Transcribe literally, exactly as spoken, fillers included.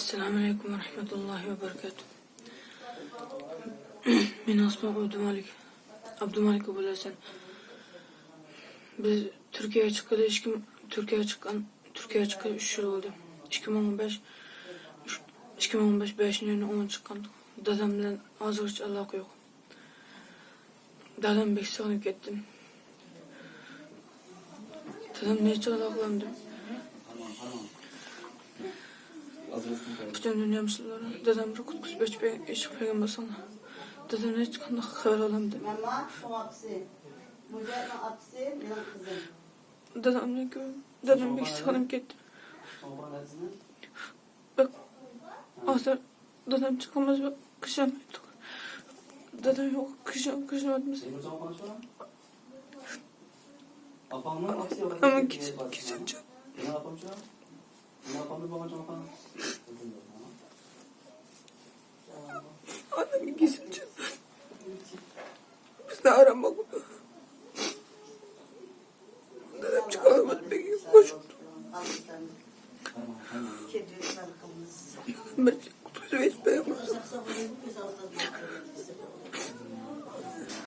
ئەسسالامۇ ئەلەيكۇم ۋە رەھمەتۇللاھى ۋە بەرىكاتۇھ. مېنىڭ ئىسمىم ئابدۇمالىك. ئابدۇمالىك ئوبۇلھەسەن. بىز تۈركىيەگە چىققىلى ئىككى، تۈركىيەگە چىققان، تۈركىيەگە چىققىلى ئۈچ يىل بولدى. ئىككى مىڭ ئون بەش، ئىككى مىڭ ئون بەش بەشىنچى ئاينىڭ ئونىدا چىققان. دادام بىلەن ھازىرغىچە ئالاقە يوق. دادام بەك سېغىنىپ كەتتىم. دادام نەچچە ئالاقىلەمدىم. پۈتۈن دۇنيا مۇسۇلمانلار، دادامنى قۇتقۇزۇپ ئېچىپ بەرگەن بولساڭلار. دادام نەچچە قانداق خەۋەر ئالامدىم. ماما، شۇڭ ئاپىسى. مۇجاھىدنىڭ ئاپىسى، مېنىڭ قىزىم. دادامنى كۆ-، دادام بەك سېغىنىپ كەتتىم. شۇڭ ئاپاڭ نەدىسىنى؟ بەك ھازىر دادام چىقىمىز بەك قىشانمايدۇ. دادام يوق، قىشان-، قىشانمايدۇ. ئاپاڭنىڭ ئاپىسى ئەمما كېسەل، كېسەلچان. مېنىڭ ئاپامچۇ؟ مېنىڭ ئاپامدا بولغانچۇ ئاپاڭ؟ ئانام كېسەلچان. بىزنى ئارام ئالغۇدۇر. دادام چىقىمىز بەك قوشۇپتۇ. بىر